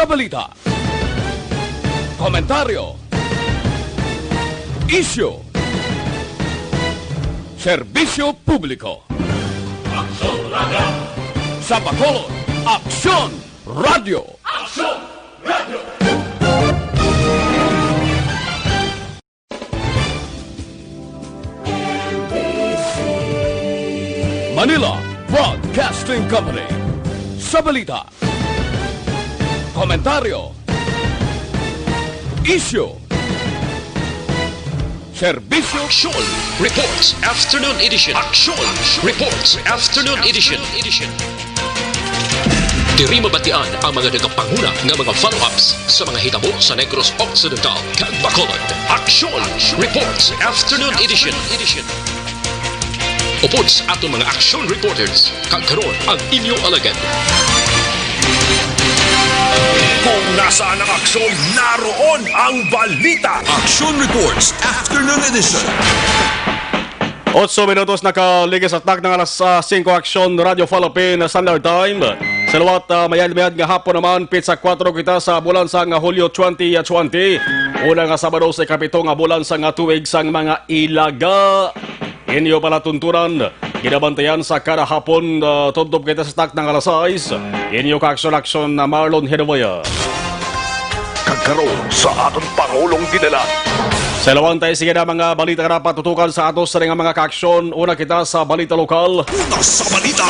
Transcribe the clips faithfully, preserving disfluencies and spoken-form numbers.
Balita, komentaryo, isyu, serbisyo publiko. Aksyon Radio. Sa Bacolod, Aksyon Radio. Aksyon Radio. Manila Broadcasting Company. Sa balita, komentaryo, isyu, serbisyo. Aksyon Reports Afternoon Edition. Aksyon Reports Afternoon Edition. Diri mabatian ang mga nagapanguna nga mga follow-ups sa mga hitabo sa Negros Occidental kag Bacolod. Aksyon Reports Afternoon Edition. Upod sa aton mga action reporters, kag karon ang inyo alagad. Kung nasaan ang aksyon, naroon ang balita. Action Reports Afternoon Edition. Otso minutos nakaligis sa takna nga alas, ah, singko, Aksyon Radio Philippine Standard Time. Sa liwat, ah, mayad-mayad nga hapon naman, pitsa kuwatro kita sa bulan sang Hulyo twenty twenty. Una nga Sabado sa ikapito nga bulan sang tuig sang mga Ilaga. Inyo palatuntunan, ginabantayan sa kada hapon, ah, tubtob kita sa takna nga alas sais. Inyo ka-aksyon-aksyon na Marlon Hinuwaya. Kag karon sa aton Pangulong Dinalan. Sa ilawan tayo, sige na mga balita nga dapat tutukan sa ato sa nga mga kaaksyon. Una kita sa balita lokal. Una sa balita,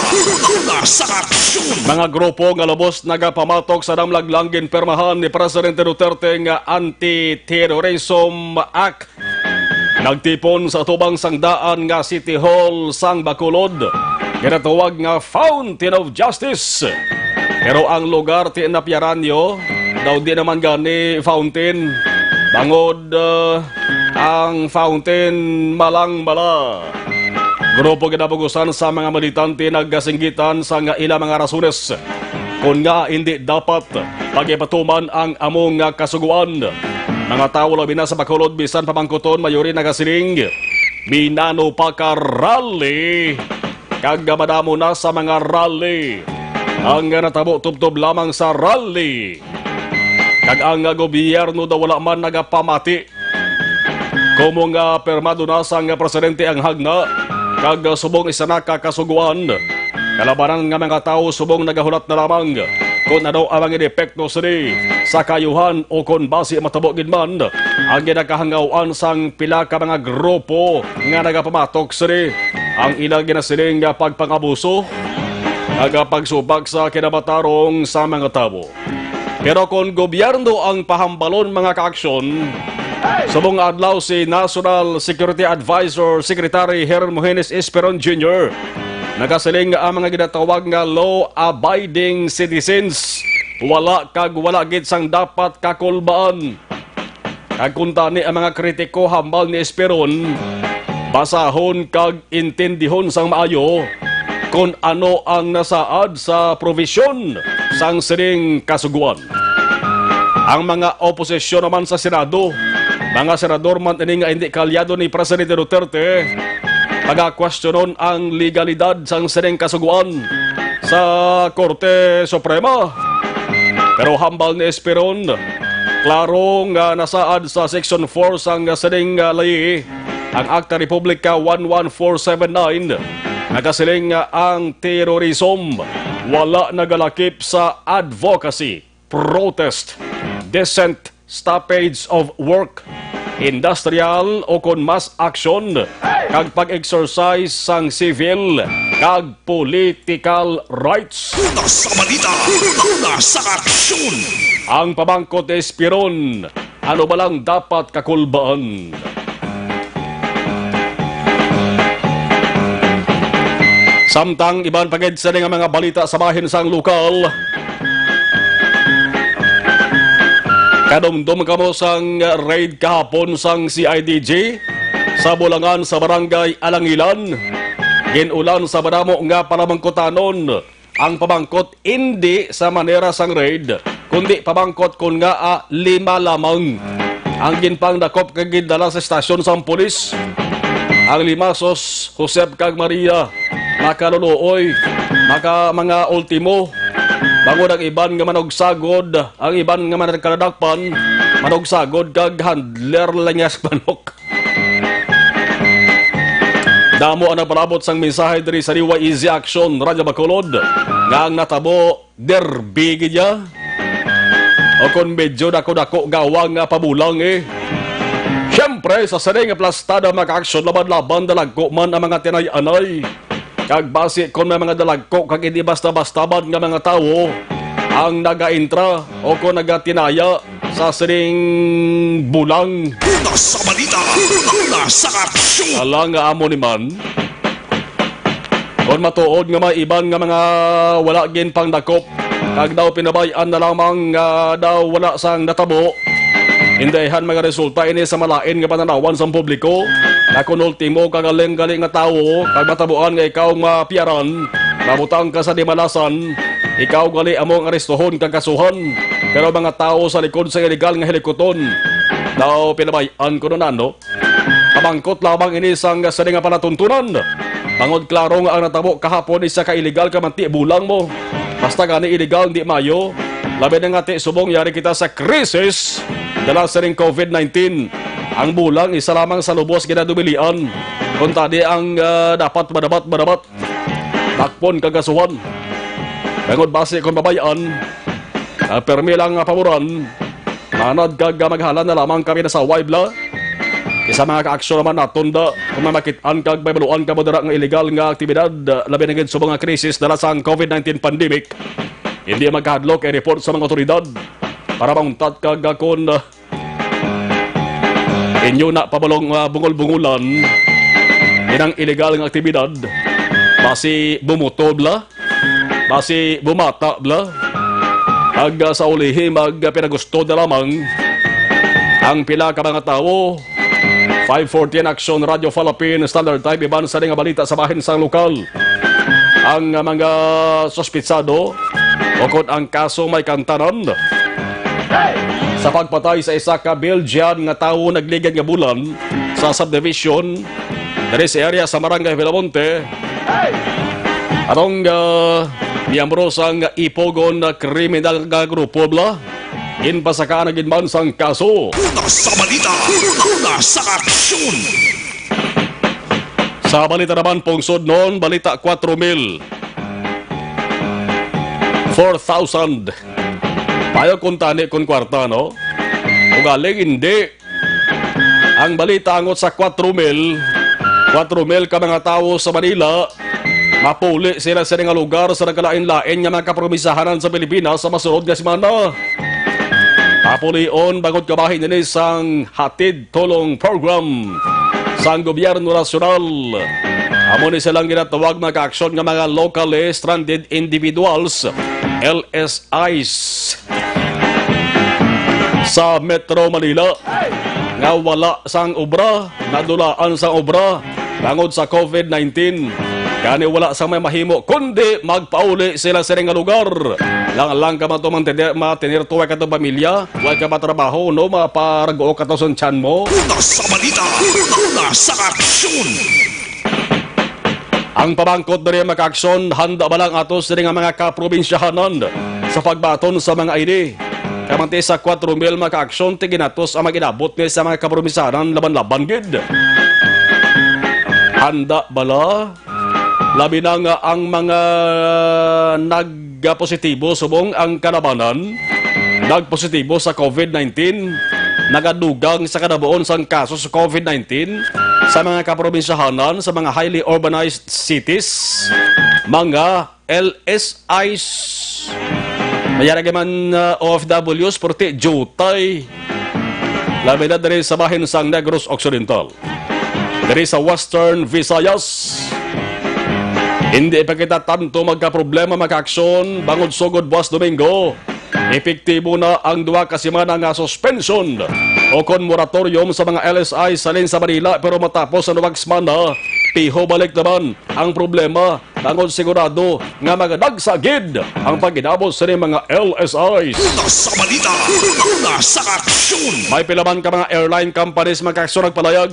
una sa aksyon. Mga grupo nga lubos nagapamatok sa damlag lang ginpirmahan ni Presidente Duterte nga Anti-Terrorism Act nagtipon sa atubang sang daan nga City Hall sang Bacolod, ginatawag nga Fountain of Justice. Pero ang lugar ti napiaran nyo, daw di naman gani fountain, bangod, ah, ang fountain malang bala. Grupo ginabugusan sa mga militante nagkasinggitan sa nga ila mga rasones kon nga hindi dapat pagipatuman ang amo nga kasugoan. Mga tawo labi na sa Bacolod bisan pamangkuton, mayori nagasiling, "Minano pa ka rally?" Kag madamo na sa mga rally ang natabo tubtob lamang sa rally. Kag ang gobyerno daw wala man nagapamati. Komo nga pirmado na sang presidente ang hagna, kag subong isa na ka kasugoan, kalabanan nga mga tawo subong nagahulat na lamang kon ano ang mga epekto sini sa kaayuhan o kon basi matabo gid man ang ginakahangaw-an sang pila ka mga grupo nga nagapamatok sini ang ila ginasiling nga pagpangabuso, nagapagsupak sa kinamatarong sa mga tawo. Pero kon gobyerno ang pahambalon, mga kaaksyon, subong adlaw si National Security Advisor Secretary Hermogenes Esperon Junior nagasiling nga ang mga ginatawag nga law-abiding citizens wala kag wala gid sang dapat kakulbaan. Kag kuntani ang mga kritiko hambal ni Esperon, basahon kag intindihon sang maayo kon ano ang nasaad sa probisyon sang sining kasugoan. Ang mga oposisyon naman sa Senado, mga senador man ini nga hindi kaalyado ni Presidente Duterte, pagakwestiyonon ang legalidad sang sining kasugoan sa Korte Suprema. Pero hambal ni Esperon, klaro nga nasaad sa Section four sang sining, ah, layi ang Akta Republika one one four seven nine, nagasiling nga ang terorism wala nagalakip sa advocacy, protest, dissent, stoppage of work, industrial o kon mass action, kag pag-exercise sang civil kag political rights. Una sa balita, una sa aksyon. Ang pamangkot ni Esperon, ano ba lang dapat kakulbaan? Samtang iban pa gid sini nga mga balita sa bahin sang lokal, kadumdom kamo sang raid kahapon sang C I D G sa Bulangan sa Barangay Alangilan. Gin-ulan sa madamo nga panamangkutanon ang pamangkot, indi sa manera sang raid, kundi pamangkot kon ngaa lima lamang ang ginpangdakop kag gindala sa estasyon sang pulis. Ang lima, sus, Josep kag Maria, makaluluoy, maka-, mga ultimo, Bangod ang iban nga manugsagod, ang iban nga managkaladakpan, manugsagod kag handler lang niya sa manok. Damo ang nagpalabot sang mensahe diri sa D Y E Z Action Radyo Bacolod nga ang natabo derby gid ya. O kon medyo dako-dako gawang nga pabulang eh. Siyempre, sa sining nga plastada, mga ka-aksyon, laban-laban, dalagko man ang mga tinay-anay. Kag basi kon may mga dalagko kag hindi basta-basta man nga mga tawo ang nagaintra o kon nagatinaya sa sining bulang. Una sa balita, una sa aksyon. Ala nga amo ni man. Kon matuod nga may iban nga mga wala ginpangdakop, kag daw pinabay-an na lamang nga daw wala sang natabo, hindi han magaresulta ini sa malain nga pananawan sang publiko, nga kon ultimo kagaling gali nga tawo, kag matabuan nga ikaw mapiyaran, mabutang ka sa dimalasan, ikaw gali amo ang arestohon kag kasuhan. Pero mga tawo sa likod sa iligal nga hilikuton, daw pinabay-an kuno na, no? Pamangkot lamang ini sang sini nga palatuntunan. Bangod klaro nga ang natabo kahapon isa ka iligal ka manti bulang mo. Basta gani iligal, di mayo. Labi na nga ti subong yari kita sa krisis dala sining covid nineteen. Ang bulang isa lamang sa lubos ginadubilian. Kung tadi ang ah, dapat madabat-madabat, dakpon kag kasuhan. Bangod basi kung babayan, ah, permi lang nga paboran. Manad kag maghalan na lamang kami na sa wayb la. Isa mga kaaksyon naman naton da, kung may makit-an kag may baluan ka mo dira nga illegal nga aktibidad, labi na gid subong nga krisis dala sang covid nineteen pandemic. Hindi magkahadlok i-report sa mga otoridad para mauntat kag, ah, kon, ah, inyo na pabalong, ah, bungol-bungulan inang illegal nga aktibidad. Basi bumuto bla. Basi bumata bla. Ag, ah, sa ulihi, mag, ah, pinagusto na lamang ang pila ka mga tawo. Five fourteen Action Radio Philippine Standard Time, iban sa nga balita sa bahin sang lokal. Ang, ah, mga suspitsado ukon ang kaso may kantanan sa pagpatay sa isa ka Belgian nga tawo nagligad nga bulan sa subdivision diri sa area sa Barangay Villamonte. Atong, ah, miyembro sang Ipogon na kriminal nga grupo bla, ginpasakaan na gid man sang kaso. Una sa balita, una sa aksyon. Sa balita naman, pungsod noon, balita, kwatro mil. Four thousand. Payo kung tani kung kwarta, no? Ugaling hindi. Ang balita angot sa kwatro mil, kwatro mil ka mga tawo sa Manila, mapuli sila sa nga lugar sa nagkalain-lain nga mga kaprobinsyahanan sa Pilipinas sa masunod nga semana. Papulion bangod kabahin nini sang hatid tulong program sang gobyerno nasyonal. Amo ni silang ginatawag mga kaaksyon nga mga locally stranded individuals, L S Ice sa Metro Manila nga wala sang obra, nadulaan sang obra bangod sa covid nineteen. Gani wala sang may mahimo kundi magpauli sila sini nga lugar. Lang lang ka man to man tiner, matinir to, way ka to pamilya, way ka matrabaho, no, maparaguo ka to sa tiyan mo. Una sa balita, una sa aksyon. Ang pamangkot diri, mga kaaksyon, handa ba lang ato sini nga mga kaprobinsyahanan sa pagbaton sa mga I D? Kamanti sa kwatro mil mga kaaksyon, ti ginatos ang mag-inabot ni sa mga kaprobinsyahanan laban-laban gid. Handa bala? Labi na nga ang mga nagpositibo subong ang kalabanan, nagpositibo sa covid nineteen, nagadugang sa kadabuon sang kaso sa covid nineteen sa mga kaprobinsyahanan sa mga highly urbanized cities, mga L S Is. Mayara gid man, uh, O F Ws, purti jutay. Labi na diri sa bahin sang Negros Occidental. Diri sa Western Visayas, hindi pa kita tanto magkaproblema, mga kaaksyon, bangod sugod buwas Domingo. Epektibo na ang duha ka semana nga suspension o kon moratorium sa mga L S I sa halin sa Manila, pero matapos ang duha ka semana, piho balik naman ang problema, bangod sigurado nga magadagsa gid ang pag-inabot sa mga L S Is. Una sa balita, una sa aksyon. May pila man ka mga airline companies, mga kaaksyon, nagpalayag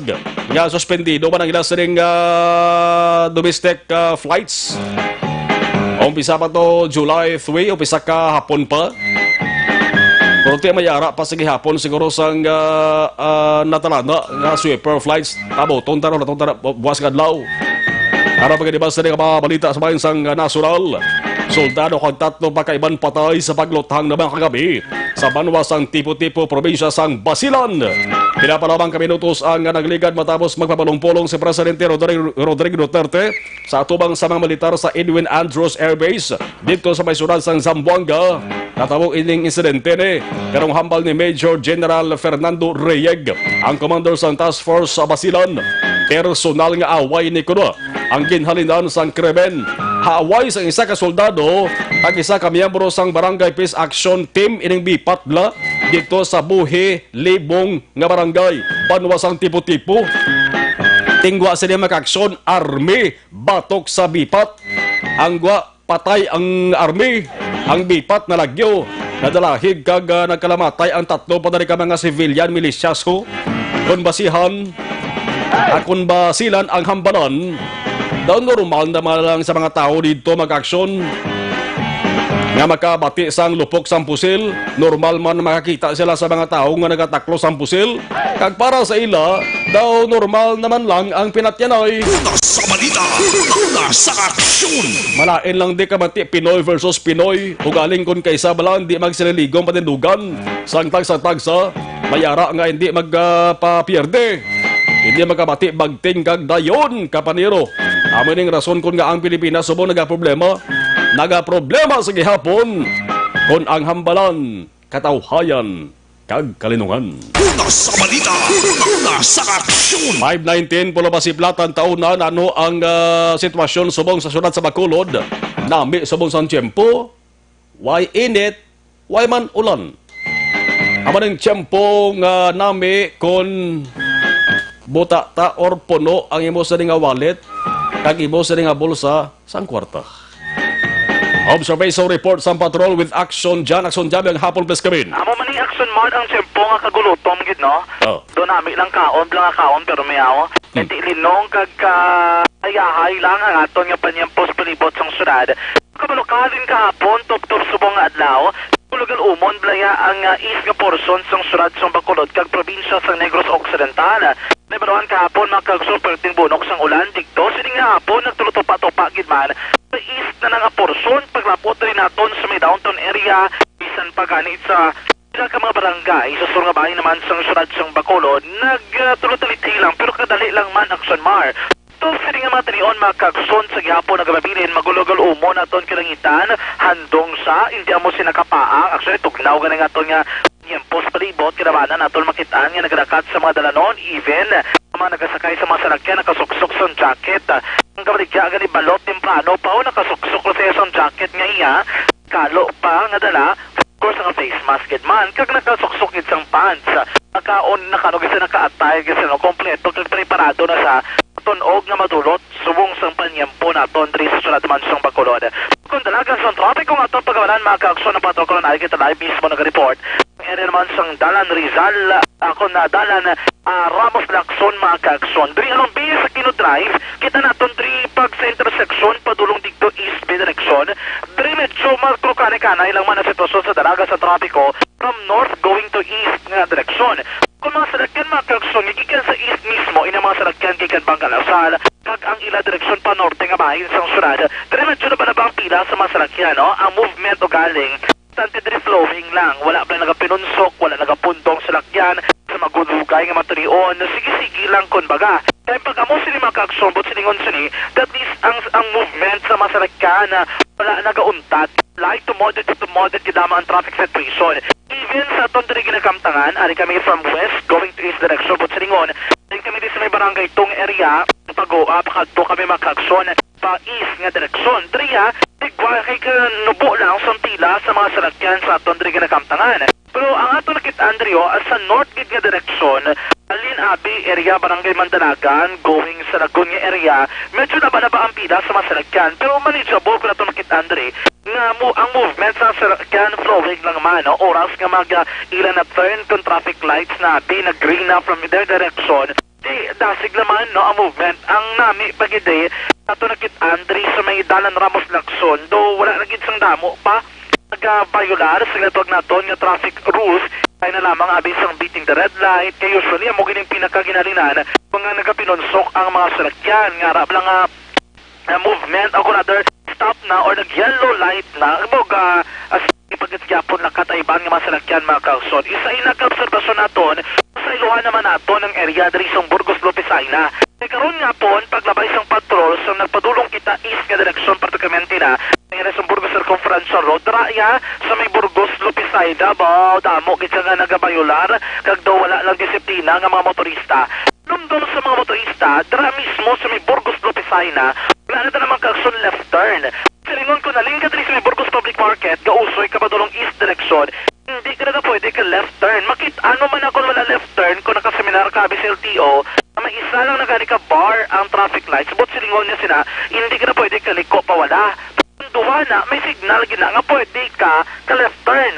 nga suspendido man ang ila sining, ah, domestic, ah, flights. Umpisa pa to July three, umpisa ka hapon pa. Pero ti may ara pa sa gihapon siguro sang, ah, ah, natalana nga sweeper flights. Abuton ta ron, aton ta na, bu-, buwas nga adlaw. Ara pa gani ba sa mga balita sa bahin sang, ah, nasyonal? Soldado kag tatlo pa ka iban patay sa pagluthang na mga kagabi sa banwa sang Tipo-Tipo, probinsya sang Basilan. Pila pa lamang ka minutos ang, ah, nagligad matapos magpapulong-pulong si Presidente Rodrigo, Rodrigo Duterte sa atubang sa mga militar sa Edwin Andros Air Base didto sa may syudad sang Zamboanga. Natabo ining insidente ni karong hambal ni Major General Fernando Reyeg, ang commander sang Task Force sa Basilan. Personal nga away ni kuno ang ginhalinan sang krimen. Haaway sang isa ka soldado kag isa ka miyembro sang Barangay Peace Action Team ining BPAT bala didto sa Buhi Libong nga barangay, banwa sang Tipo-Tipo. Tingwa sini makaaksyon, army, batok sa BPAT. Ang gwa, patay ang army. Ang BPAT nalagyo, nadalahig kag, ah, nagkalamatay ang tatlo pa dali ka mga civilian militias ho. Kon basihan, ah, kon basilan ang hambalan, daw normal naman lang sa mga tawo didto mag-aksyon nga makabati sang lupok sang pusil. Normal man makakita sila sa mga tawo nga nagataklo sang pusil. Kag para sa ila, daw normal naman lang ang pinatyanay. Una sa balita, una sa aksyon. Malain lang di ka mati Pinoy versus Pinoy. Ugaling kon kaisa bala, di magsililigong panindugan. Sang tagsa-tagsa, may ara nga hindi magpapierde. Hindi magkabati bagting kag dayon kapaniro. Amo ning rason kon nga ang Pilipinas subong nagaproblema. Nagaproblema sa gihapon kon ang hambalan, katawhayan, kag kalinungan. Una sa balita, una sa aksyon. Five nineteen, pulo pa siplatan taon na, ano ang, ah, sitwasyon subong sa syudad sa Bacolod? Nami subong sang tiyempo, way init, way man ulan. Amo ning tiyempo nga nami kon buta ta or puno ang imo sini nga wallet kag imo sini nga bulsa sang kwarta. Observation report sang patrol with Action Jan. Action Jan, ang hapon, please come in. Amo man ni Action Mart ang tiyempo nga kagulutom gid, no? Oh. Do nami lang kaon, bala nga kaon, pero miyaw. Hmm. Hindi linong kag ka-, ayahay lang ang aton nga panyempo sa palibot sang syudad. Kabalo ka din kahapon, tubtob subong nga adlaw, lugal umon balaya ang, ah, east nga portion sang syudad sang Bacolod kag probinsya sang Negros Occidental. Nahibaluan kahapon, mga kaagsoon, perting bunok sang ulan didto. Sining nga hapon, nagtulutupa-tupa gid man sa east na nga portion, paglapot diri naton sa may downtown area, bisan pa gani sa pila ka mga barangay sa sur nga bahin naman sang syudad sang Bacolod, nag, ah, tulutalithi lang, pero kadali lang man, Action Mar. Tubtob sini nga mga tinion, mga kaagsoon, sa gihapon nga gababilin, magulugal umon aton kalangitan, handom sa, hindi amo sina kapaang. Actually, tugnaw gani nga aton nga tiyempo sa palibot, kinabanan naton makit-an nga nagalakat sa mga dalanon, even ang mga nagasakay sa mga salakyan nakasuksok sang jacket. Ang kabaligya gani balot, temprano pa, o, nakasuksok na siya sang jacket nga iya, kalo pa nga dala, of course, nga face mask gid man, kag nakasuksok gid sang pants. Nakaon, nakano gid siya, naka-attire gid siya, no? Kompleto kag preparado na sa tunog nga madulot subong sang panyempo naton diri sa syudad man sang Bacolod. Kon dalagan sang trapiko nga aton pagawalan, mga kaagsoon, ang patrol ko na kita live mismo nag-report. Ang area naman sang Dalan Rizal, ah, kon na Dalan, ah, Ramos Lacson, mga kaagsoon. Diri along B S Aquino Drive, kita naton diri pag sa intersection padulong didto East Bay direksyon. Diri medyo magkrukanay-kanay lang man ang sitwasyon sa dalagan sang trapiko from north going to east nga direksyon. Kon mga salakyan, mga kaagsoon, nga gikan sa east mismo, ini mga salakyan gikan Bangkal Asal, kag ang ila direksyon pa norte nga bahin sang syudad, diri medyo nabanaba ang pila sa mga salakyan, no? Ang movement ugaling bastante diri flowing lang, wala pa nagapinunsok, wala nagapundong salakyan sa magudugay nga mga tinion, sige-sige lang, kumbaga. Kay pag amo sini, mga kaagsoon, buot silingon sini, that is ang, ang movement sa mga salakyan, ah, wala nagauntat. Light to moderate to moderate gid lamang ang traffic situation. Even sa aton diri ginakamtangan, ari kami from west going to east direction, buot silingon, din kami di sa may barangay Tung area, pag-, ah, pakadto kami, mga kaagsoon, pa east nga direksyon. Diri, ah, tigwa kay kanubo lang sang pila sa mga salakyan sa aton diri ginakamtangan. Pero ang aton nakit-an diri, oh, sa north gid nga direksyon, Alin Abi area, Barangay Mandalagan, going sa Lagun nga area, medyo nabanaba ang pila sa mga salakyan, pero manageable kon aton makit-an diri nga mo-, ang movement sa salakyan flowing lang man, no? Oras nga mag, ah, ila na turn kon traffic lights na abi, nag-green na from their direction, Di, dasig naman, no, ang movement. Ang nami pa gid, eh, ato nakit-an diri sa may Dalan Ramos Lacson, do wala na gid sang damo pa nagabayolar sa ginatawag naton nga traffic rules. Kaya na lamang abi sang beating the red light, kay usually amo gid ang pinakaginhalinan kung nga nagapinunsok ang mga salakyan nga ara lang nga ah, movement, o kung rather, stop na or nag-yellow light na, mao ga, as ipagkatgyapon na katayban nga mga salakyan, mga kaagsoon. Isa ina ka obserbasyon naton sa iluhan naman naton ang area diri sa Burgos, Lopezaina. Kay karon nga pon, paglabay sang patrol sa nagpadulong kita east nga direksyon, partikularmente na ang area sa Burgos Circumferential Road, dira iya sa may Burgos, Lopezaina, ba, damo gid siya nga nagabayolar, kag daw wala lang disiplina nga mga motorista. Lumdom sa mga motorista, dira mismo sa may Burgos, Lopezaina, wala na ta naman kaagsoon left turn. Silingon ko, nalingkod diri sa may Burgos Public Market, gausoy ka padulong east direction, hindi ka na pwede ka left turn. Makit-an mo man ako wala left turn kung nakaseminar ka abi sa L T O, na may isa lang na gani ka bar ang traffic lights. But silingon niya sina, hindi ka na pwede ka liko pa wala. Ang duha na, may signal gina nga pwede ka ka left turn.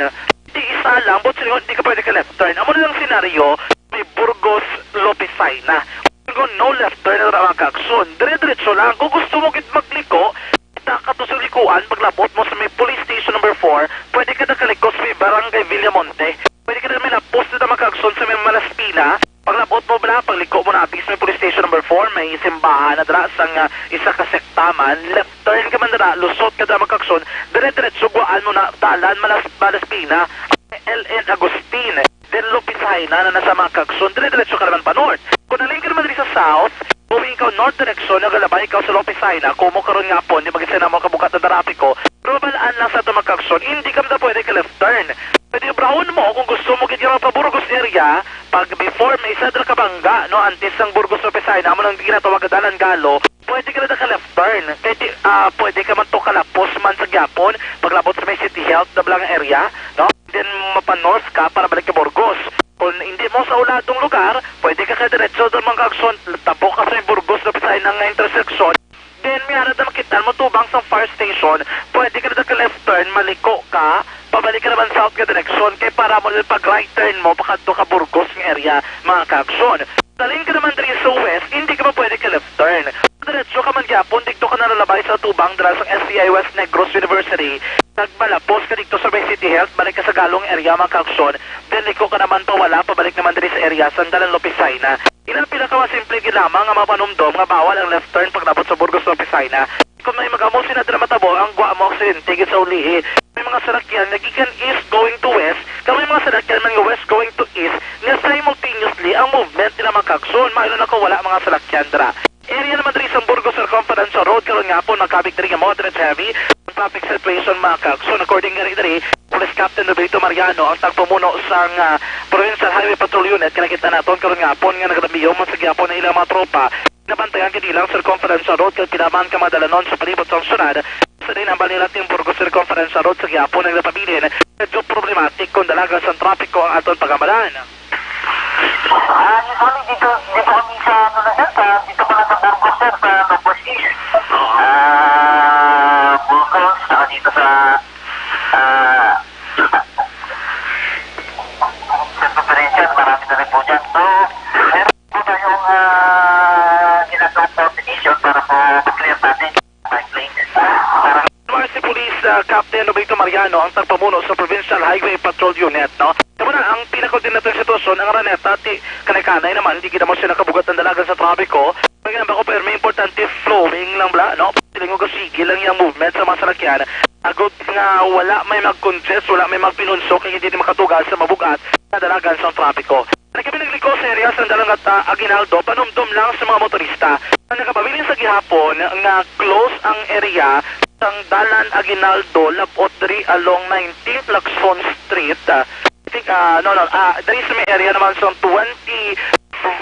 Di isa lang, but silingon, hindi ka pwede ka left turn. Amo na lang senaryo, may Burgos, Lopezaina. Kung no left turn na mga kaagsoon, dire-diretso lang. Kung gusto mo gid magliko, kita ka to sa likuan, paglabot mo sa may police station number four, pwede ka nakaliko sa may barangay Villamonte. Pwede ka na may lapos dito mga kaagsoon sa may Malaspina. Paglabot mo bala, pagliko mo na, abis may police station number four, may simbahan na dira sang, ah, isa ka sekta man, left turn ka man dira, lusot ka dira mga kaagsoon, dire-diretso guwaan mo na, dalan Malas-, Malaspina, L N Agustin. Then Lopezaina na nasa mga kaagsoon, dire-diretso ka naman pa north. Kung naling ka naman diri sa south, going ka north direction, nagalabay ka sa Lopezaina, kumo karon nga pon, di magisa na mo kabugat na trapiko, pero mabalaan lang sa ato mga kaagsoon, hindi ka man pwede ka left turn. Pwede obrahon mo kung gusto mo gid nga pa Burgos area, pag before may isa dira ka bangga, no, antes sang Burgos Lopezaina, amo nang ginatawag nga Dalan Galo, pwede ka na ka left turn. Kay di, ah, pwede ka man to kalapos man sa gyapon, paglabot sa may City Health na bala nga area, no? Then mapa-north ka para balik ka Burgos. Kung hindi mo sa uladong lugar, pwede ka ka diretso doon mga kaagsoon, tabok ka sa may Burgos Lopezaina nga intersection. Then may ara na makita mo tubang sa fire station, pwede ka na ka left turn, maliko ka, pabalik ka naman south nga direksyon, kay para mo lang pag right turn mo, pakadto ka Burgos nga area, mga kaagsoon. Daling ka naman diri sa west, hindi ka man pwede ka left turn. Diretso ka man gyapon, dito ka nalalabay sa tubang dira sa S C I West Negros University. Nagmalapos ka dito sa may City Health, balik ka sa galong area, mga kaagsoon. Then liko ka naman pawala, pabalik naman diri sa area, sa Dalan Lopezaina. Ina pila ka mga simple gid lamang nga mga panumdom nga bawal ang left turn paglabot sa Burgos Lopezaina. Kung may mag-amo sina dira matabo, ang gwa mo aksidente gid sa ulihi. May mga salakyan nga gikan east going to west, kag may mga salakyan man nga west going to east, nga simultaneously ang movement nila mga kaagsoon. Maayo na kung wala mga salakyan dira. Area naman diri sa Burgos Circumferential Road karon nga hapon, magkabig diri nga moderate heavy traffic situation mga kaagsoon. According gani diri, Police Captain Roberto Mariano, ang tagpamuno sang, ah, Provincial Highway Patrol Unit, nga nakita naton karon nga hapon nga nagramiyo man sa gihapon ang ilang mga tropa. Nabantayan gid nila ang circumferential road kag pila man ka mga dalanon sa palibot sang syudad. Sa din hambal nila, ang Burgos Circumferential Road sa gihapon ang napabilin, medyo problematic kung dalagan sang trapiko ang aton pagamalan. Ah, usually dito, dito kami sa, ano na, sir, sa, dito pala sa Burgos, sir, sa Burgos East. Ah, Burgos, saka dito sa, ah, Circumferential, marami na rin po dyan. So, meron po tayong, ah, ginagawa coordination para po ma-clear natin. Marcy Police, ah, Captain Roberto Mariano ang tagpamuno sa Provincial Highway Patrol Unit, no? Kamo na ang pinakaunti nato sa sitwasyon, ang Araneta, ti kanay-kanay naman, di gid mo sila kabugat ang dalagan sa trapiko. Kaya ba ko, pero may importante flowing lang bala, no? Silingon ko, sige lang yung movement sa mga salakyan. Agod nga wala may mag-congest, wala may magpinunsok, kaya hindi makatugal sa mabugat na dalagan sa trapiko. Nagkami nagliko sa area sa Dalan at, ah, Aguinaldo, panumdom lang sa mga motorista. Ang nakapabilin sa gihapon nga close ang area sang Dalan Aguinaldo, labot diri along nineteenth Lacson Street. Ah, I think, ah, no, no, ah, diri sa may area naman sa twenty,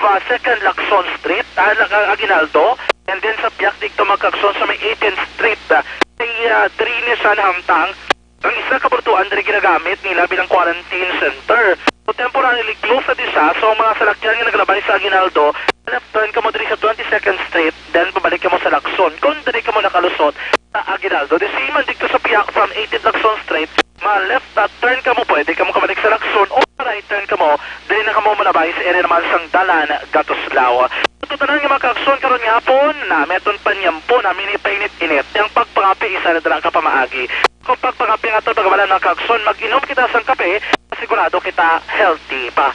ah, second Lacson Street, ah, Lag-, ah, Aguinaldo, and then sa piyak dito magkagson sa may eighteenth Street, ah, kay, ah, diri ni siya nahangtang. Ang isa ka bultuan diri ginagamit nila bilang quarantine center. So, temporarily closed na di siya. So, ang mga salakyan nga naglabay sa Aguinaldo, left turn kamo diri sa twenty-second Street, then pabalik kamo sa Lacson. Kung diri kamo nakalusot sa Aguinaldo, di si man dito sa piyak from eighteenth Lacson Street, ma-left na turn kamo, pwede kamo kabalik sa Lacson o right turn kamo diri Nakamumo na ba sa area naman sang Dalan, Gatuslao. Sa tanan nga mga kaagsoon karon nga hapon, na meton panyampo na mini painit-init. Ang pagpangape isa na dala ka pamaagi. Kung pagpangape nga aton pagamalan mga kaagsoon, mag-inom kita sang kape, sigurado kita healthy pa.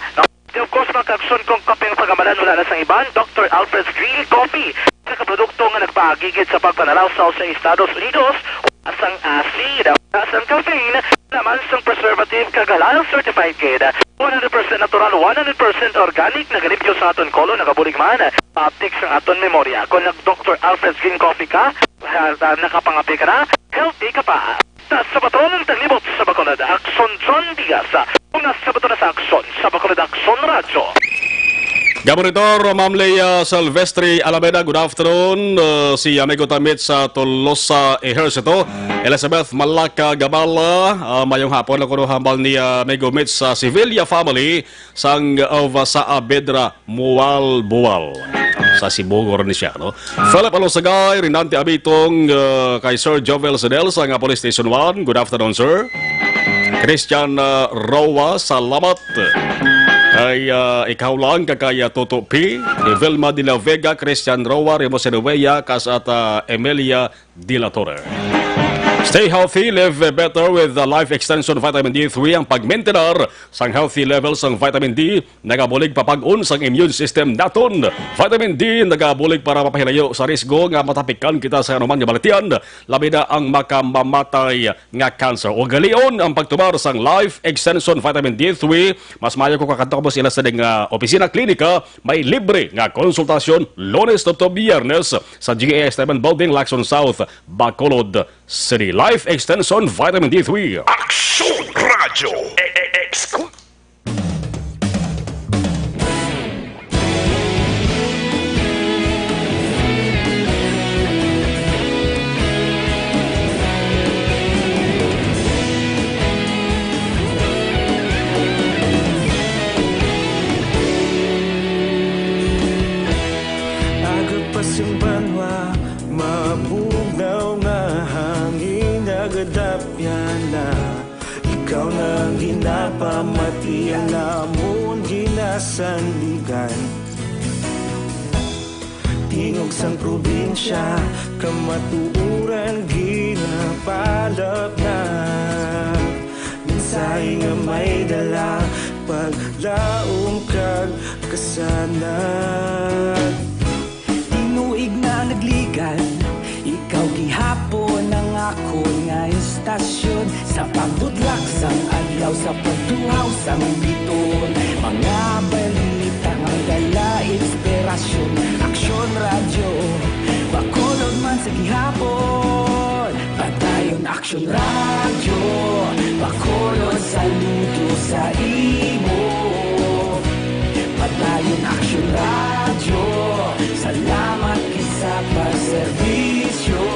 Of course, mga kaagsoon, kung kape ang pagamalan, wala na sang iban, Doctor Alfred's Green Coffee. Sa kaprodukto nga nagpaagi gid sa pagpanalaw sa Estados Unidos, wala sang asid, wala sang caffeine, wala man sang preservative, kag halal certified gid. One hundred percent natural, one hundred percent organic, nagalimpyo sa aton kolon, nagabulig man, patik sang aton memorya. Kung nag Doctor Alfred's Green Coffee ka, ha, nakapangape ka na, healthy ka pa. Ta sa patron ng Taglibot sa Bacolod, Aksyon John Diaz. Una sa bato na sa Aksyon sa Bacolod, Aksyon Radyo. Gaboritor, Ma'am Leia Silvestre Alameda, good afternoon. Uh, si Amigo Tamit sa Tolosa Ejercito, Elizabeth Malaka Gabala, uh, mayong hapon ako no hambal ni uh, Amigo Mitch sa Sevilla family sang Ova Saavedra Mual-bual sa Sibugor ni siya, no? Philip Alosagay, Rinante Abitong, uh, kay Sir Jovel Sedel sa nga Police Station one. Good afternoon, sir. Christian uh, Roa, salamat. Kay uh, ikaw lang, kay uh, Toto P. Ni Vilma de la Vega, Christian Roa, Remo Senueya, kas at uh, Emilia de la Torre. Stay healthy, live better with the Life Extension Vitamin D three. Ang pagmintinar sang healthy level sang vitamin D nagabulig papag-on sang immune system naton. Vitamin D nagabulig para mapahilayo sa risgo nga matapikan kita sa anuman nga balatian, labi na ang makamamatay nga cancer. Ugalion ang pagtumar sang Life Extension Vitamin D three. Mas maayo kung kakadto kamo sa ila sa ding, ah, opisina, klinika. May libre nga konsultasyon Lunes tubtob Biyernes sa G A S Temen Building, Lacson South, Bacolod City. Life Extension Vitamin D three. Aksyon Radyo. E-, e-, exclu- Aga pa sing banwa, mabugnaw nga hangin nagadapyan na. Ikaw na ang ginapamati, ang amon ginasandigan. Tingog sang probinsya, kamatuoran ginapalap na. Mensahe nga may dala, paglaom kag kasanag. Tinuig na nagligan, ikaw gihapon ang akon nga estasyon. Sa pagbudlak sang adlaw, sa pagtuhaw sang bituon, mga balita nga dala inspirasyon. Aksyon Radyo, Bacolod man sa gihapon. Padayon Aksyon Radyo, Bacolod, saludo sa imo. Padayon Aksyon Radyo, salamat gid sa pagserbisyo.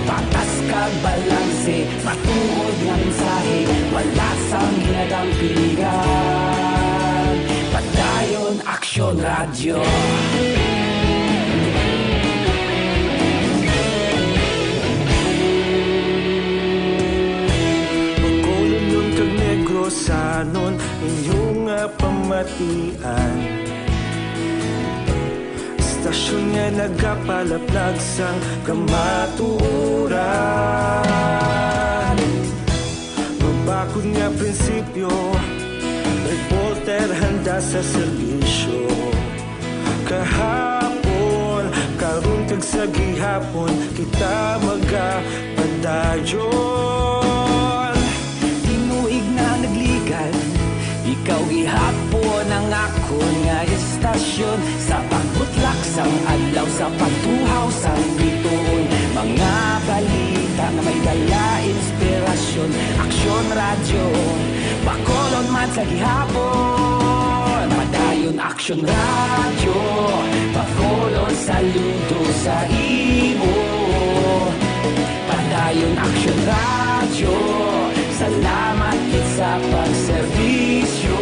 Patas kag balanse, matuod nga mensahe, wala sang ginadampigan. Padayon Aksyon Radyo. Bacolodnon kag Negrosanon, inyo nga pamatian. Estasyon nga nagapalaplag sang kamatuoran. Mabakod nga prinsipyo, reporter handa sa serbisyo. Kahapon, karon kag sa gihapon, kita magapadayon. Tinuig na nagligan, ikaw gihapon ang akon nga estasyon. Sa pagbutlak sang adlaw, sa pagtuhaw sang bituon, mga balita nga may dala inspirasyon. Aksyon Radyo, Bacolod man sa gihapon. Padayon Aksyon Radyo, Bacolod, saludo sa imo. Padayon Aksyon Radyo, salamat gid sa pagserbisyo.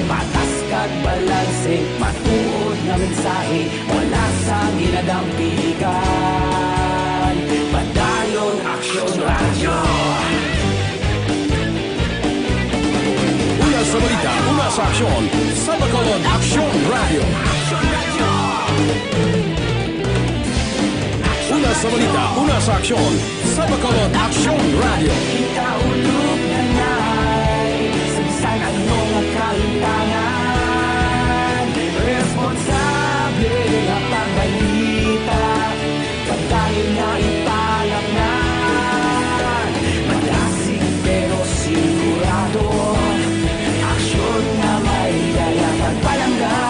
Patas kag balanse, matuod nga mensahe, wala sang ginadampigan. Padayon Aksyon Radyo. Sa aksyon, sa Bacolod Aksyon Radio. Una sa balita, una sa aksyon, sa Bacolod Aksyon Radio. Kita ulog na na'y sa bisan anong kahintangan. Responsable nga pagbalita. Padayon na ipalapnan, madasig pero sigurado. Aksyon nga may dala pagpalangga.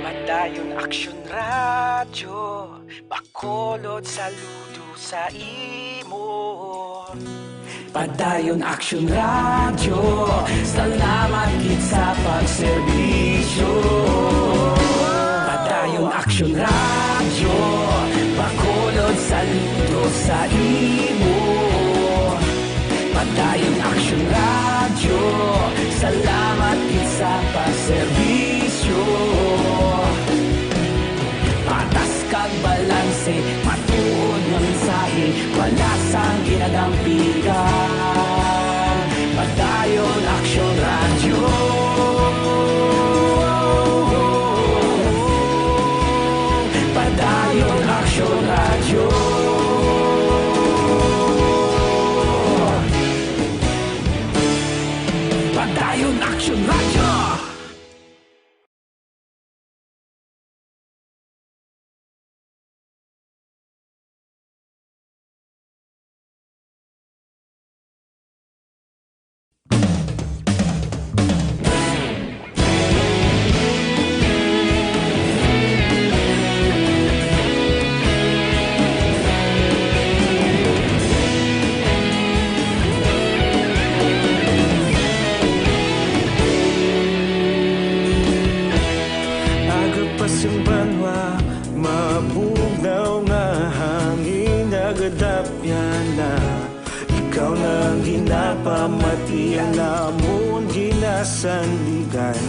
Padayon Aksyon Radyo, Bacolod, saludo sa imo. Padayon Aksyon Radyo, salamat gid sa pagserbisyo. Padayon Aksyon Radyo, Bacolod, saludo sa imo. Padayon Aksyon Radyo, salamat gid sa pagserbisyo. Patas kag balanse, matuod nga mensahe, wala sang ginadampigan. Padayon Aksyon Radyo. Padayon Aksyon Radyo. Padayon Aksyon Radyo. Aga pa sing banwa, mabugnaw nga hangin, nagadapyan na. Ikaw na ang ginapamati, ang amon ginasandigan.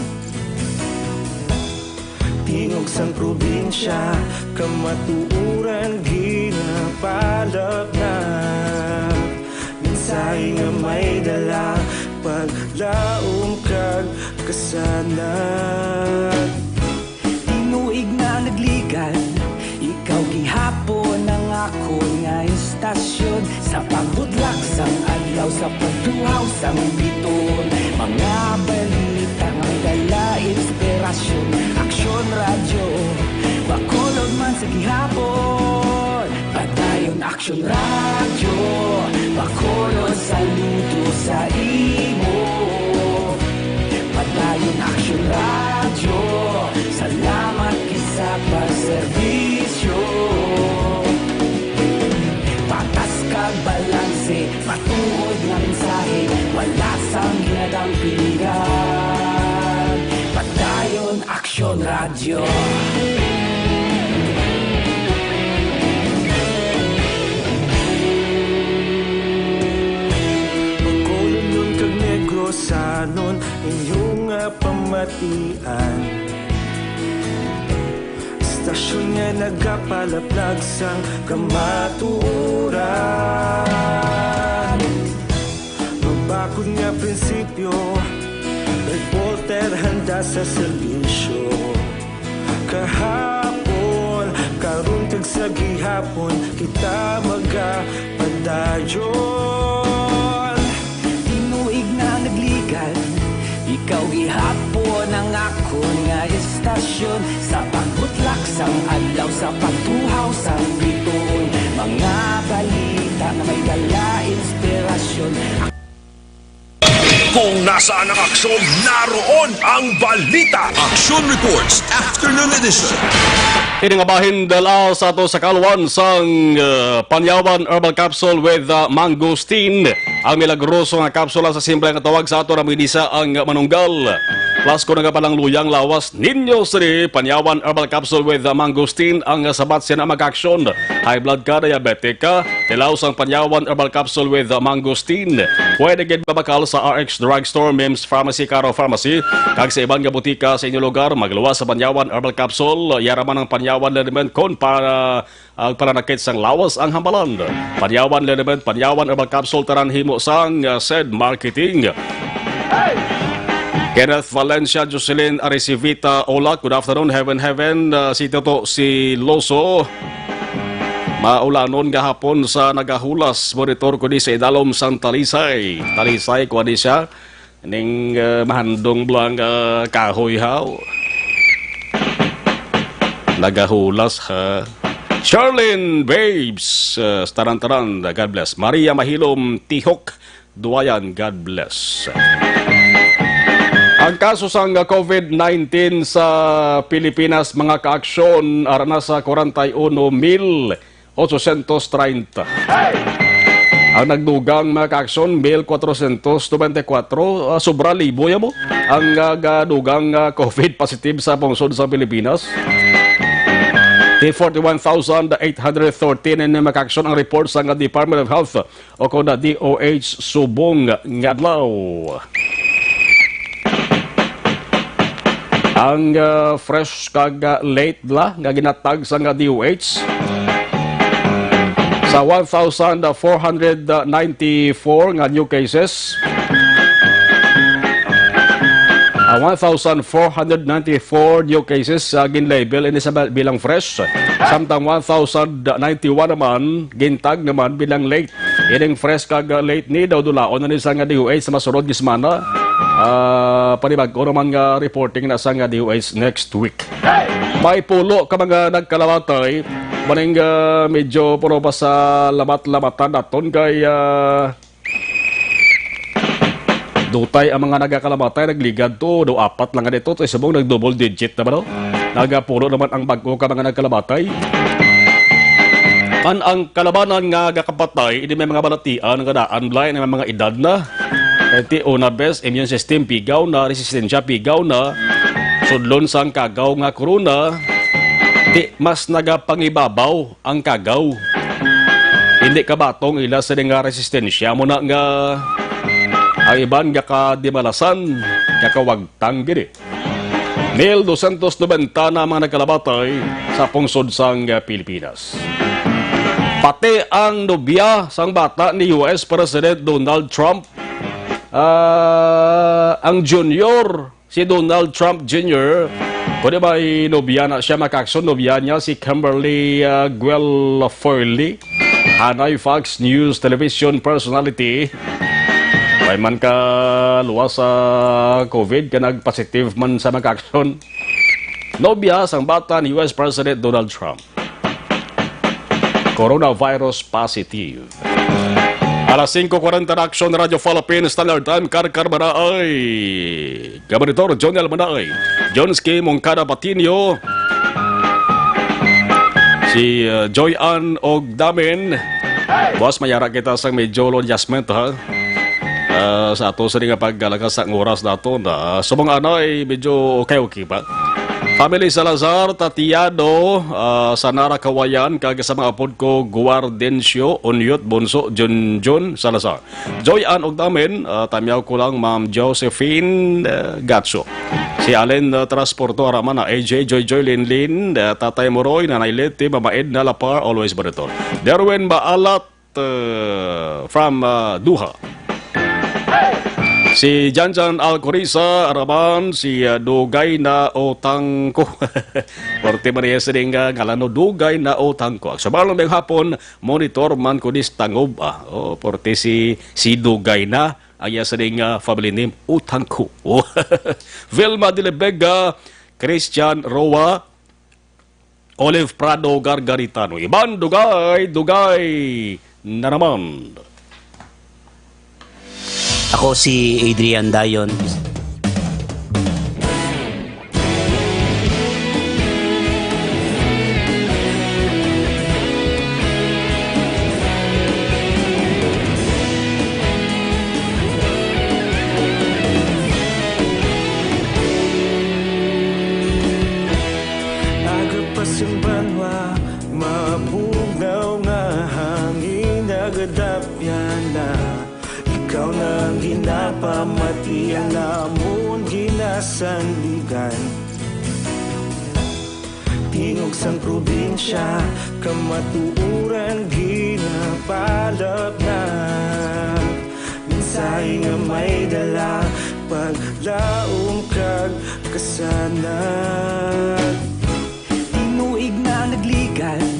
Tingog sang probinsya, kamatuoran ginapalapnap. Mensahe nga may dala, paglaom kag kasanag. Tinuig na nagligad, ikaw gihapon ang akon nga istasyon. Sa pagbutlak sang adlaw, sa pagduhaw sang biton, mga balita nga may dala inspirasyon. Aksyon Radyo, Bacolod man sa gihapon. Padayon Aksyon Radyo, Bacolod, saludo sa imo. Padayon Aksyon Radyo, salamat gid sa pagserbisyo. Patas kag balanse, matuod nga mensahe, wala sang ginadampigan. Padayon Aksyon Radyo. Bacolodnon kag Negrosanon, inyo nga pamatian. Istasyon nga nagapalaplag sang kamatuoran. Mabakod nga prinsipyo, reporter handa sa serbisyo. Kahapon, karon kag sa gihapon, kita magapadayon. Tinuig na nagligad, ikaw gihapon ang akon nga istasyon. Sa pagbutlak sang adlaw, sa pagtuhaw sang bituon, mga balita nga may dala inspirasyon. Kung nasaan ang aksyon, naroon ang balita. Action Reports, Afternoon Edition. Ini nga bahin dala sa ato sa kalwan sang, uh, Panyawan Herbal Capsule with, uh, Mangosteen. Ang milagroso nga kapsula sa simple nga tawag sa ato na minisa ang manunggal. Plus, kung nagapalangluyang lawas ninyo sini, Panyawan Herbal Capsule with, uh, Mangosteen ang, uh, sabat sina, mga ka-aksyon. High blood ka, diabetic ka, tilaw sang Panyawan Herbal Capsule with, uh, Mangosteen. Pwede gid mabakal sa R X Drugstore, Mims Pharmacy, Caro Pharmacy, kag sa iban nga butika sa inyo lugar. Magluwas sa Panyawan Herbal Capsule, yara man ang Panyawan Liniment kon para ang pananakit sang lawas ang hambalan. Panyawan Liniment, Panyawan Herbal Capsule, tanan himo sang, uh, Sed Marketing. Kenneth Valencia, Jocelyn Aricivita, Olak, good afternoon, heaven, heaven, uh, si Toto, si Loso. Maulanon gahapon sa Nagahulas, monitor ko di sa idalom sang Talisay. Talisay, kuha di siya. Ning, uh, mahandong bala nga kahoy, haw. Nagahulas, ha. Charlene Babes, uh, taran-taran, God bless. Maria Mahilom Tihok, Duayan, God bless. Ang kaso sang COVID nineteen sa Pilipinas, mga ka-aksyon, ara na sa kwarenta y uno mil ochocientos treinta. Ang nagdugang, mga ka-aksyon, mil kwatrocientos nobenta y kuwatro, ah, sobra libo ya mo ang, ah, gadugang, ah, COVID positive sa pungsod sa Pilipinas. Di forty-one thousand eight hundred thirteen ini, mga ka-aksyon, ang report sa nga Department of Health o kon na D O H subong nga adlaw. Ang, ah, fresh kag, ah, late la nga ginatag sa nga D O H, sa one thousand four hundred ninety-four nga new cases, ah, one thousand four hundred ninety-four new cases, ah, gin-label ini sa ba-, bilang fresh. Samtang one thousand ninety-one naman gintag naman bilang late. Ining fresh kag, ah, late ni daw dulaon na ni sa nga D O H sa masunod nga semana. Ah, panibag-o naman nga reporting na sa nga D O H next week. May pulo ka mga nagkalamatay. Maning, ah, medyo puro pa sa lamat-lamatan naton kay, ah, dutay ang mga nagakalamatay, nagligad to, do apat lang nga dito, to subong nag-double digit na ba, no? Nagapulo naman ang bag-o ka mga nagkalamatay. An ang kalabanan nga gakapatay, ini may mga balatian nga daan, Blay, may mga edad na. Kay ti una bes, immune system pigaw na, resistensya pigaw na, sudlon sang kagaw nga corona, ti mas nagapangibabaw ang kagaw. Hindi kabatong ila sa nga resistensya mo na nga ang iban gakadimalasan, gakawagtang gid eh. Mil dosyentos nobenta na mga nagkalamatay sa pungsod sang Pilipinas. Pati ang nobya sang bata ni U S President Donald Trump, ah, ang junior si Donald Trump Junior, kundi may nobya na siya, mga ka-aksyon, nobya niya si Kimberly, ah, Guelfurli, hanay Fox News Television personality. May man ka luwas sa COVID, ka nag-positive man sa, mga ka-aksyon. Nobya sang bata ni U S President Donald Trump. Coronavirus positive. Alas singko kwarenta na, Aksyon Radyo Philippines Standard Time, Karkar Manaay. Gabanitor, Jonel Manaay. John Ski, Moncada Patinio. Si, uh, Joy Ann og Damin. Boss, mayara kita sang medyo low adjustment, ha? Ah, sa ato sa nga paglakas sang oras nato na subong anay medyo okay-okay pa. Family Salazar, Tatiano, ah, sa Nara Kawayan, kag sa mga apod ko, Guardencio, Unyot, Bunso, Junjun, Salazar. Joy Ann og Damin, ah, tamyaw ko lang, Ma'am Josephine, ah, Gatso. Si Allen, ah, Transporto, Aramana, A J, Joy Joy, Linlin, ah, Tatay Moroy, Nanay Leti, Mama Edna Lapar, always monitor. Derwin Maalat, uh, from, uh, Duha. Si Janjan Alcoriza, Araman, si, uh, Dugay na Utang Ko. Korte man niya sining, uh, ngalan, no, Dugay na Utang Ko. Sa balong may hapon, monitor man ko dis tangob, ah. Oh, porte si, si Dugay na, ang iya sining, uh, family name, Utang Ko. Oh. Vilma Dilibega, Christian Roa, Olive Prado Gargaritano. Iban dugay, dugay na naman. Ako si Adrian Dayon. Nagadapyan na, ikaw na ang ginapamatian, amon ginasandigan. Tingog sang probinsya, kamatuoran ginapalapnat. Mensahe nga may dala, paglaom kag kasanag. Tinuig na nagligan,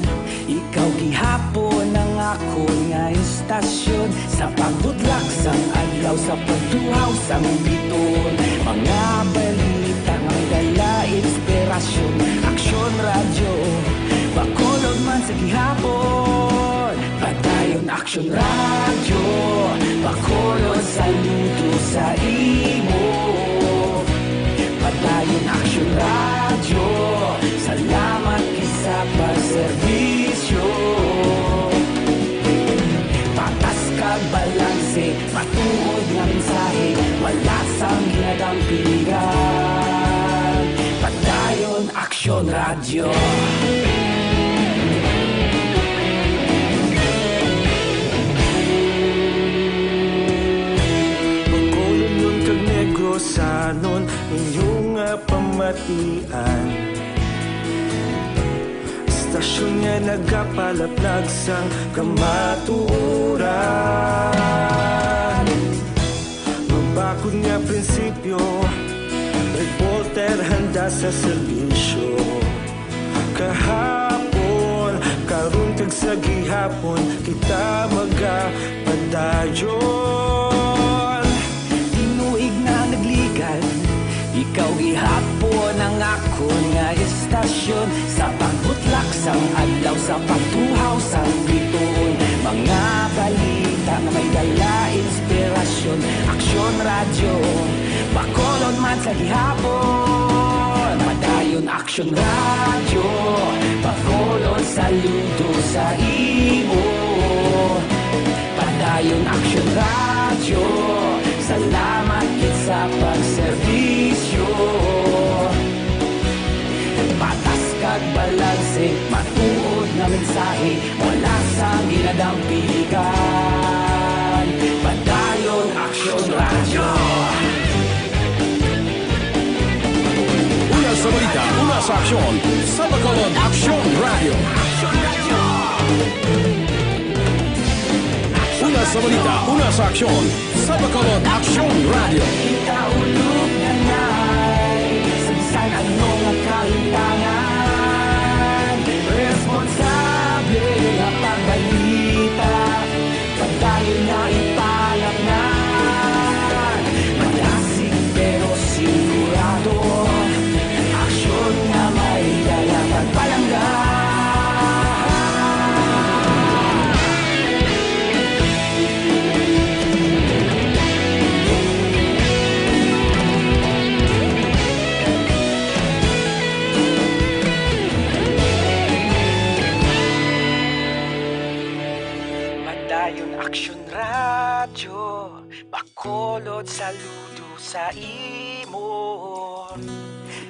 ikaw gihapon ang akon nga istasyon. Sa pagbudlak sang adlaw, sa pagtuhaw sang bituon, mga balita nga may dala inspirasyon. Aksyon Radyo, Bacolod man sa gihapon. Padayon Aksyon Radyo, Bacolod, saludo sa imo. Padayon Aksyon Radyo, salamat gid sa pagserbisyo. Patas kag balanse, matuod nga mensahe, wala sang ginadampigan. Padayon Aksyon Radyo. Bacolodnon kag Negrosanon, inyo nga pamatian. Istasyon nga nagapalaplag sang kamatuoran. Mabakod nga prinsipyo, reporter handa sa serbisyo. Kahapon, karon kag sa gihapon, kita magapadayon. Tinuig na nagligan, ikaw gihapon ang akon nga istasyon. Sa pagbutlak sang adlaw, sa pagtuhaw sang bituon, mga balita nga may dala inspirasyon. Aksyon Radyo, Bacolod man sa gihapon. Padayon Aksyon Radyo, Bacolod, saludo sa imo. Padayon Aksyon Radyo, salamat gid sa pagserbisyo. Patas kag balanse, matuod nga mensahe, wala sang ginadampigan. Padayon Aksyon Radyo. Una sa balita, una sa aksyon, sa Bacolod Aksyon Radyo. Una sa balita, una sa aksyon, sa Bacolod Aksyon Radyo. Kita ulog nanay sa bisan ano nga kalimtangan. Responsable nga pagbalita, padayon na ipalapngan. Madasig pero sigurado, aksyon nga may dala pagpalangga. Padayon Aksyon Radyo, Bacolod, saludo sa imo.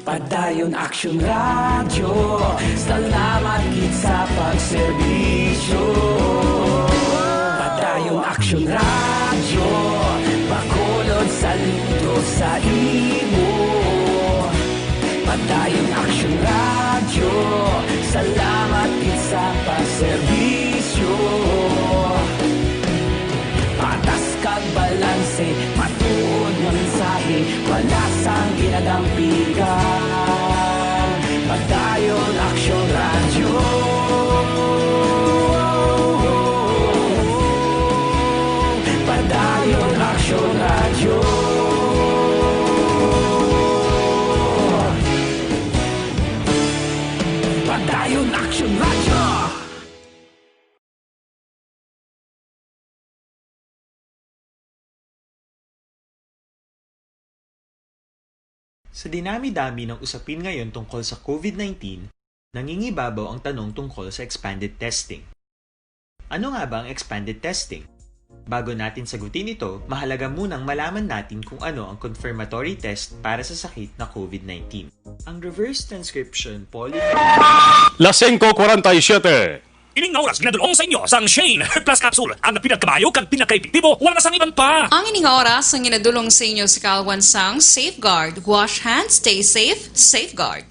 Padayon Aksyon Radyo, salamat gid sa pagserbisyo. Padayon Aksyon Radyo, Bacolod, saludo sa imo. Padayon Aksyon Radyo, salamat gid sa pagserbisyo. Patas kag balanse, matuod nga mensahe, wala sang ginadampigan. Padayon Aksyon Radyo. Padayon Aksyon Radyo. Padayon Aksyon Radyo. Sa dinami-dami ng usapin ngayon tungkol sa COVID nineteen, nangingibabaw ang tanong tungkol sa expanded testing. Ano nga ba ang expanded testing? Bago natin sagutin ito, mahalaga munang malaman natin kung ano ang confirmatory test para sa sakit na COVID nineteen. Ang reverse transcription polymerase Las cinco cuarenta y siete. Ining nga oras ginadulong sa inyo sang Shane Plus Capsule, ang pinakamayo kag pinakaepektibo, wala na sang iban pa. Ang ini nga oras ang ginadulong sa inyo sa Kalwan sang Safeguard. Wash hands, stay safe, Safeguard.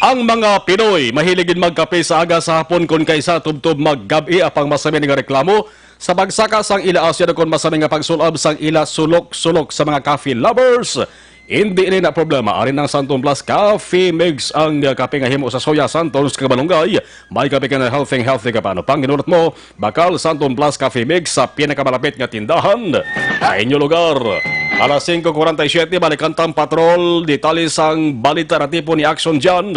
Ang mga Pinoy mahilig gid magkape sa aga, sa hapon, kon kaysa tubtob maggab-i. Apang masami nga reklamo sa pagsaka sang ila asya, kon masami nga pagsul-ab sang ila sulok-sulok sa mga coffee lovers. Hindi ini na problema. Ari ang Santon Plus Coffee Mix, ang, uh, kape nga himo sa soya, santon kag malunggay. May kape ka na healthy, healthy ka pa. Ano pang ginulat mo? Bakal Santon Plus Coffee Mix sa pinakamalapit nga tindahan sa inyo lugar. Alas singko kuwarenta y siyete, balikan tang patrol. Detalye sang balita natipon ni Action John.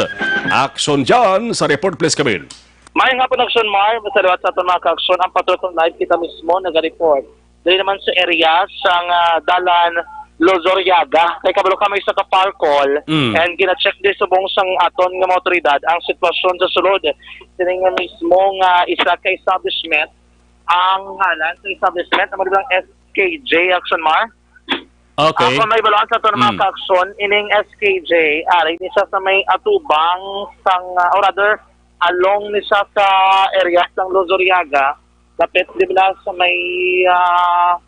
Action John sa report, please, Camille. Maayong hapon, Action Mar. Masalamat sa aton mga ka-aksyon. Ang patrol sa live, kita mismo naga-report. Dali naman sa area sang, ah, Dalan Lozoriaga. Kay kabalo ka, may isa ka fire call. Mm. And gina-check din subong sang aton nga mga otoridad ang sitwasyon sa sulod. Sini nga mismo nga isa ka establishment ang ngalan sa establishment, amo lang S K J, Action Mar. Okay. Ako may balaan sa aton mga Mm. ka-aksyon, ining S K J, ari ni siya sa may atubang sang, ah, or rather, along ni siya sa area sang Lozoriaga, lapit di ba sa may, ah,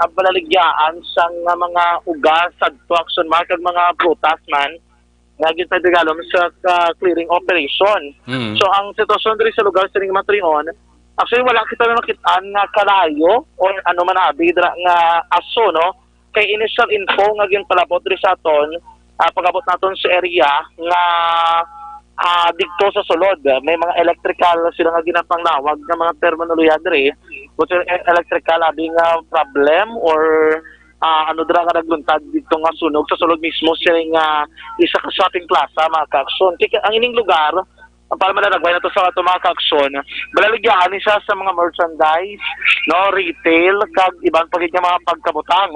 ah, balaligyaan sang, ah, mga ugas, sadto, Action Mar, kag mga prutas man nga ginpatigalom sa, ah, clearing operation. Mm. So, ang sitwasyon diri sa lugar sining matinion, actually, wala kita na nakit-an nga kalayo or ano man abi dira nga aso, no? Kay initial info nga ginpalabot diri sa aton, ah, pag-abot naton sa area nga, ah, didto sa sulod, may mga electrical sila nga ginapanglawag nga mga terminolohiya diri. Kung sa e-, electrical, abi nga problem or ah, ano dira nga nagluntad didto nga sunog sa sulod mismo sining, ah, isa ka shopping plaza, mga ka-aksyon. Kay ang ining lugar, ang para manaragway nato sa ato mga ka-aksyon, balaligyaan ni siya sa mga merchandise, no, retail, kag iban pa gid nga mga pagkabutang.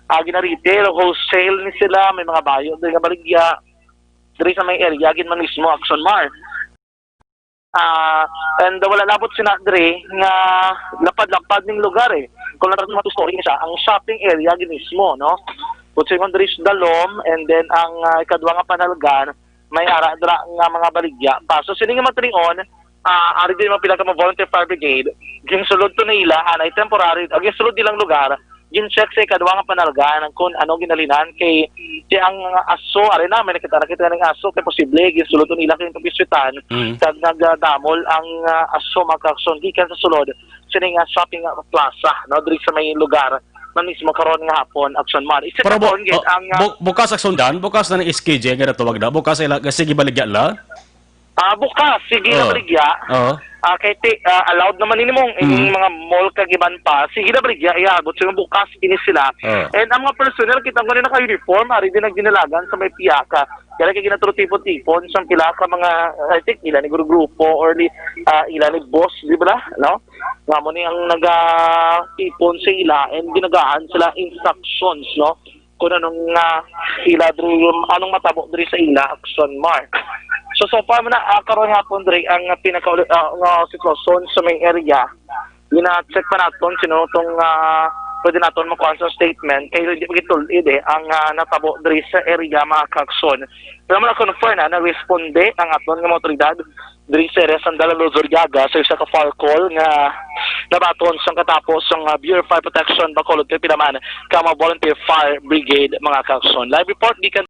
Ah, gina-retail, wholesale ni sila, may mga bayo diri nga baligya, diri sa may area gid man mismo, Action Mar. Ah, and wala labot sina dre nga lapad-lapad ning lugar, eh. Kung lang two-story ni siya, ang shopping area gid mismo, no? Kung sa ingon diri sa Dalom, and then ang, ah, ikadwa nga panalgan, may ara dira nga mga baligya. Pa, so, sini nga matinion, ah, ari din mga pila ka mga volunteer fire brigade, ginsulod to nila, anay temporary, ang ginsulod nilang lugar, gin-check sa ikadwa nga panalgan kung ano ginalinan kay, kay ang aso, ari na, may nakita, nakita nga aso, kay posible ginsulod to nila kay kapiswitan, Mm. kag nagadamol ang, ah, aso, mga ka-aksyon, gikan sa sulod sini nga shopping plaza, no, diri sa may lugar na mismo karon nga hapon, Action Mar. Isa Pero ka bu-, gid oh, ang, ah, bu-, bukas, Action John, bukas na ni S K J nga natawag na, bukas ila, sige, baligya la? Ah, bukas, sige na Oh. baligya. Oh. Ah, kay ti-, ah, allowed naman ini mong ining Mm. mga mall kag iban pa. Sige na baligya, iabot sa bukas ini sila. Oh. And ang mga personnel, kita ko na naka-uniform, ari din ang ginalagan sa may piyaka. Kaya kay ginaturo tipon-tipon sa pila ka mga, I think, ila ni guru-grupo or ni, ah, ila ni boss, di ba? No? Nga mo ni ang nagatipon sa ila and ginagaan sila instructions, no? Kung anong, ah, ila diri, anong matabo diri sa ila, Action Mar. So, so far man na, ah, karon hapon diri ang pinaka, ah, nga sitwasyon sa may area. Gina-check pa naton sino tong, ah, pwede naton makuha sa statement kay hindi pa gitul-id, eh, ang, ah, natabo diri sa area, mga ka-aksyon. Pero muna confirm na, na-responde ang aton nga mga otoridad diri sa area sang Dalan Luzuriaga sa isa ka fire call nga nabaton sang katapos sang, ah, Bureau of Fire Protection Bacolod, kay pila man ka mga volunteer fire brigade, mga ka-aksyon. Live report gikan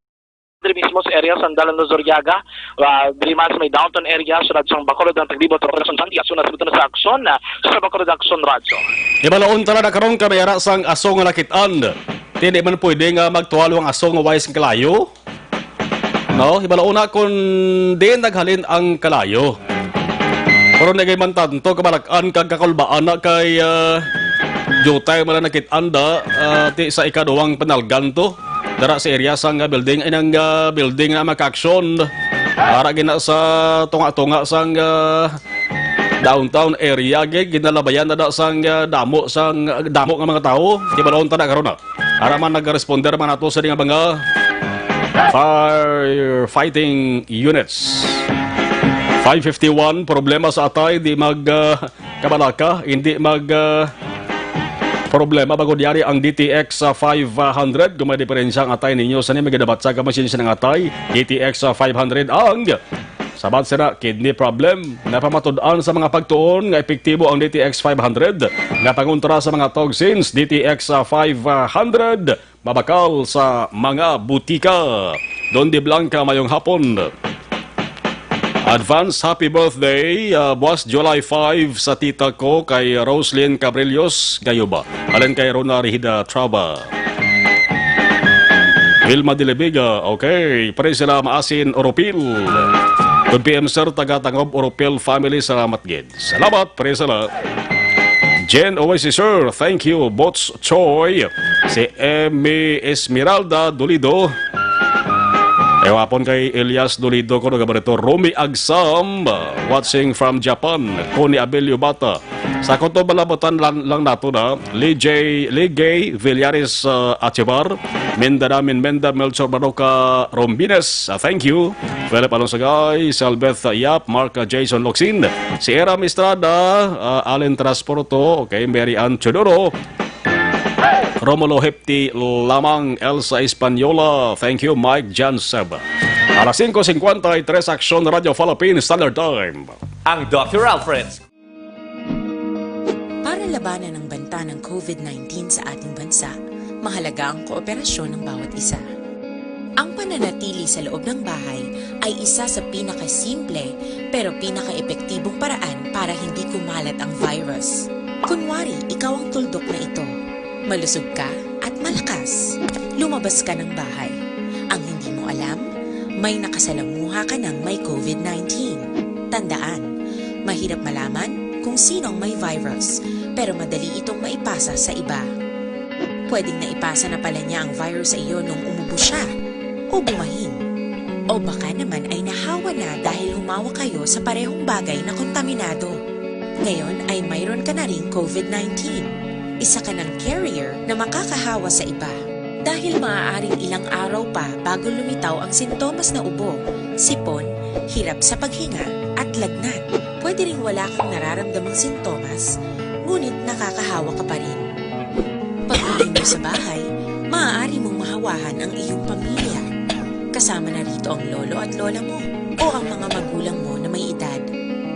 diri mismo sa area sang Dalan Luzuriaga, ah, diri man sa may downtown area, sulod sang Bacolod, ang taglibot sa Operasyon Santi, aksyon na sa aksyon, ah, sa Bacolod Aksyon Radyo. Ibalaon tala na karon kami ara sang aso nga nakit-an. Hindi man pwede nga magtuwalo ang aso nga way sing kalayo. No, hibalo na kung diin naghalin ang kalayo. Pero nagay man tanto kabalak-an kag kakulbaan na kay, ah, diutay man nakit-an da, ah, ti sa ikaduhang panalgan to. Dara sa area sang, ah, building, ay nang, ah, building na makaaksyon. Para gina sa tunga-tunga sang, ah, downtown area, gid ginalabayan na da sang, ah, damo sang, ah, damo nga mga tawo. Hibalo ta na karon na. Ara man nagaresponder man ato sa nga mga firefighting units. Five fifty-one, problema sa atay, di mag, ah, kabalaka, hindi mag, ah, problema bago diari ang D T X, ah, five hundred. Kung may diferensya ang atay ninyo, sa ni magadabat sa kamasin sa atay, D T X, ah, five hundred ang Sabat sila, kidney problem. Napamatud-an sa mga pagtuon nga epektibo ang D T X five hundred nga pangontra sa mga toxins. D T X five hundred mabakal sa mga butika. Don De Blanca, mayong hapon. Advance happy birthday, ah, buwas July five sa tita ko kay Roslyn Cabrillos Gayuba. Halin kay Rona Rihida Traba. Vilma Dilibiga, okay. Pare sila Maasin Oropil. Good P M, sir, taga Tangob Oropil family, salamat gid. Salamat, pare sila. Jen Oasis, sir, thank you. Bots Choi, si Emmy Esmeralda Dolido. Ewapon kay Elias Dolido ko nagabarito. Rumi Agsam, uh, watching from Japan. Connie Abelio Bata. Sa kutob balabutan lang, lang nato na. Lijay, Ligay Villares, uh, Achibar. Minda namin, Minda Melchor Baroca Rombines. Uh, thank you. Philip Alonsagay, Selbeth Yap, Mark, uh, Jason Locsin, si Eram Estrada, uh, Allen Transporto, okay, Mary Ann Chodoro, Romulo Hepti Lamang, Elsa Española. Thank you, Mike Janseb. Alas singko singkwenta y tres, Aksyon Radio Philippines Standard Time. Ang Doctor Alfred. Para labanan ang banta ng COVID nineteen sa ating bansa, mahalaga ang kooperasyon ng bawat isa. Ang pananatili sa loob ng bahay ay isa sa pinakasimple pero pinakaepektibong paraan para hindi kumalat ang virus. Kunwari, ikaw ang tuldok na ito. Malusog ka at malakas. Lumabas ka ng bahay. Ang hindi mo alam, may nakasalamuha ka ng may COVID nineteen. Tandaan, mahirap malaman kung sino ang may virus, pero madali itong maipasa sa iba. Pwedeng naipasa na pala niya ang virus sa iyo nung umubo siya, o bumahin. O baka naman ay nahawa na dahil humawak kayo sa parehong bagay na kontaminado. Ngayon ay mayroon ka na ring COVID nineteen. Isa ka ng carrier na makakahawa sa iba. Dahil maaaring ilang araw pa bago lumitaw ang sintomas na ubo, sipon, hirap sa paghinga, at lagnat. Pwede ring wala kang nararamdamang sintomas, ngunit nakakahawa ka pa rin. Pag-uwi mo sa bahay, maaari mong mahawahan ang iyong pamilya. Kasama na rito ang lolo at lola mo o ang mga magulang mo na may edad.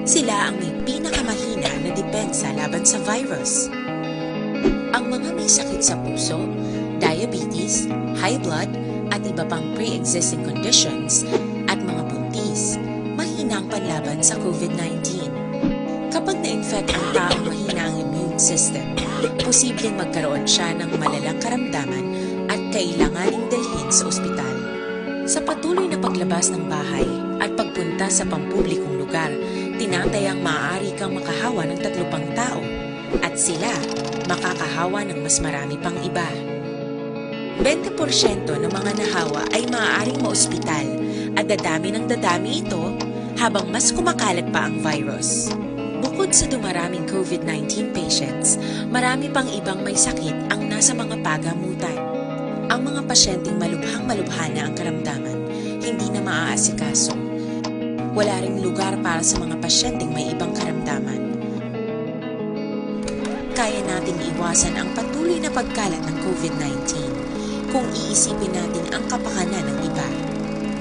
Sila ang may pinakamahina na depensa laban sa virus. Ang mga may sakit sa puso, diabetes, high blood, at iba pang pre-existing conditions, at mga buntis, mahina ang panlaban sa COVID nineteen. Kapag na-infect ang taong mahina ang immune system, posibleng magkaroon siya ng malalang karamdaman at kailanganing dalhin sa ospital. Sa patuloy na paglabas ng bahay at pagpunta sa pampublikong lugar, tinatayang maaari kang makahawa ng tatlo pang tao at sila makakahawa ng mas marami pang iba. Bente porsyento ng mga nahawa ay maaaring maospital at dadami ng dadami ito habang mas kumakalat pa ang virus. Bukod sa dumaraming COVID nineteen patients, marami pang ibang may sakit ang nasa mga pagamutan. Ang mga pasyenteng malubhang-malubha na ang karamdaman, hindi na maaasikaso. Wala ring lugar para sa mga pasyenteng may ibang karamdaman. Kaya nating iwasan ang patuloy na pagkalat ng COVID nineteen kung iisipin natin ang kapakanan ng iba.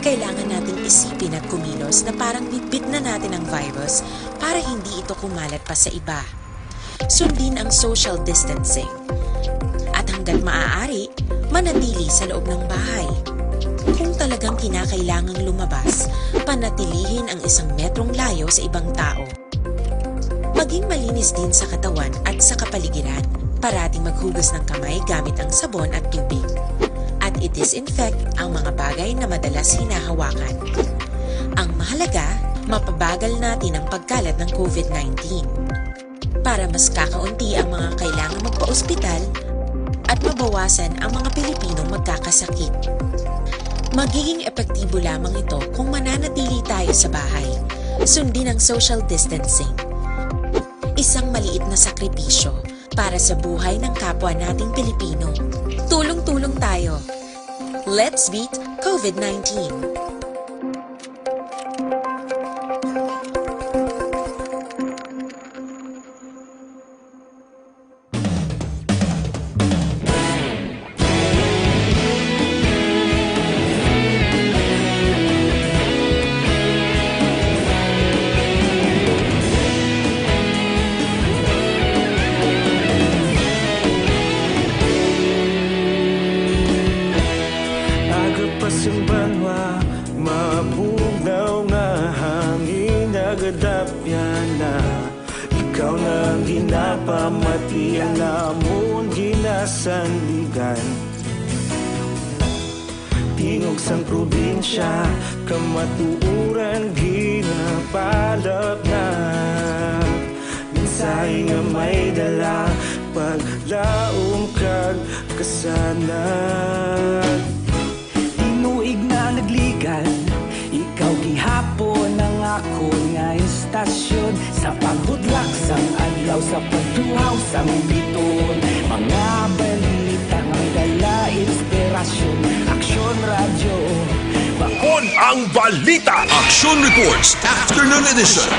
Kailangan nating isipin at kumilos na parang bitbit na natin ang virus para hindi ito kumalat pa sa iba. Sundin ang social distancing. At hanggat maaari, manatili sa loob ng bahay. Kung talagang kinakailangang lumabas, panatilihin ang isang metrong layo sa ibang tao. Maging malinis din sa katawan at sa kapaligiran. Parating maghugas ng kamay gamit ang sabon at tubig. At i-disinfect ang mga bagay na madalas hinahawakan. Ang mahalaga, mapabagal natin ang pagkalat ng COVID nineteen. Para mas kakaunti ang mga kailangang magpa-ospital at mabawasan ang mga Pilipinong magkakasakit. Magiging epektibo lamang ito kung mananatili tayo sa bahay. Sundin ang social distancing. Isang maliit na sakripisyo para sa buhay ng kapwa nating Pilipino. Tulong-tulong tayo. Let's beat COVID nineteen. Pati ang lamon ginasandigan. Tingog sang probinsya, kamatuoran ginapalapnag. Mensahe nga may dala, paglaom kag kasanag. Tinuig na nagligad, ikaw gihapon ang akon nga istasyon. Sa pagbudlak sang adlaw, sa pagduhaw sang biton, mga balita nga may dala inspirasyon. Aksyon Radyo, bakon ang balita. Action Reports, Afternoon Edition.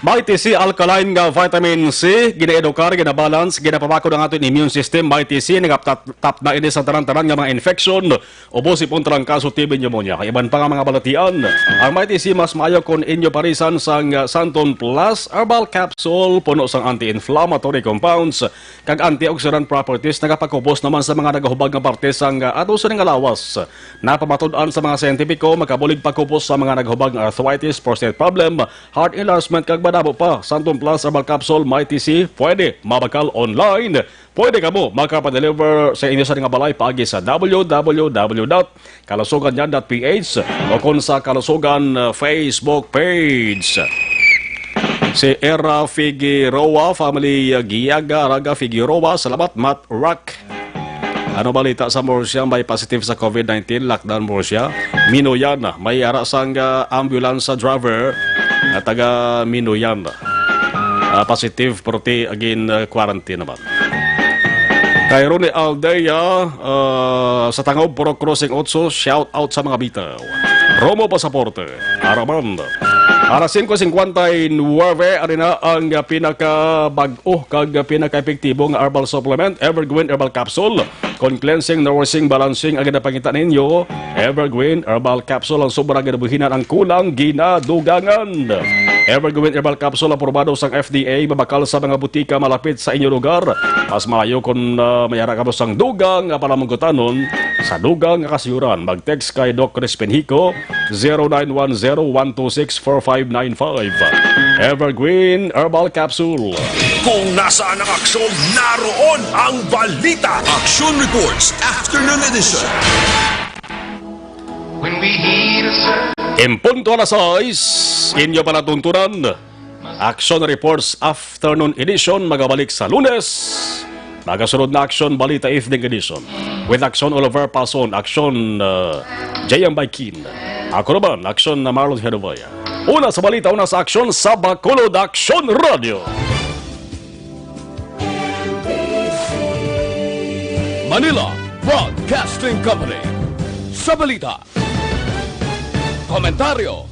Mighty C alkaline nga vitamin C, ginaedukar, ginabalance, ginapabakod ang aton immune system. Mighty C, nagatap-, tap na ini sa tanan-tanan nga mga infection, ubo, sipon, trangkaso, T B, pneumonia, kag iban pa nga mga balatian. Ang Mighty C mas maayo kon inyo parisan sang, uh, Santon Plus Herbal Capsule, puno sang anti-inflammatory compounds kag antioxidant properties, nagapakupos naman sa mga nagahubag nga parte sang, uh, ato sini nga lawas. Napamatud-an sa mga siyentipiko, makabulig pakupos sa mga nagahubag nga arthritis, prostate problem, heart enlargement, kag madamo pa. Santon Plus Herbal Capsule, Mighty C, pwede mabakal online. Pwede kamo makapadeliver sa inyo sa nga balay paagi sa www dot kalusugan yan dot ph o kon sa Kalusugan, uh, Facebook page. Si Era Figueroa, family, uh, Giaga, Raga Figueroa, salamat, Matt Rock. Ano balita sa Murcia? May positive sa covid nineteen, lockdown Murcia. Minuyan, may ara sang, uh, ambulance driver nga taga Minuyan. Ah, positive, pero ti again, uh, quarantine naman. Kay Ronnie Aldea, ah, sa Tangub, Purok Crossing otso, shout out sa mga bitaw. Romo Pasaporte, Araman. Alas singko singkwenta y nuebe, ari na ang, ah, pinakabag-o kag pinakaepektibo nga herbal supplement, Evergreen Herbal Capsule. Kon cleansing, nourishing, balancing ang ginapangita ninyo, Evergreen Herbal Capsule ang sobra ginabuhinan, ang kulang ginadugangan. Evergreen Herbal Capsule, aprobado sang F D A, mabakal sa mga butika malapit sa inyo lugar. Mas maayo kon, ah, may ara kamo sang dugang nga palamugutanon sa dugang nga kasayuran. Mag-text kay Doc Crispin Hico, zero nine one zero one two six four five nine five. Evergreen Herbal Capsule. Kung nasaan ang aksyon, naroon ang balita. Action Reports, Afternoon Edition. When we hear a sound. En punto alas sais, inyo palatuntunan. Action Reports Afternoon Edition magabalik sa Lunes. Magasunod na Action Balita Evening Edition with Action Oliver Pason, Action, uh, J M Baikin. Ako naman, Action na Marlon Genovia. Una sa balita, una sa aksyon sa Bacolod Action Radio. Manila Broadcasting Company. Sa balita, komentaryo,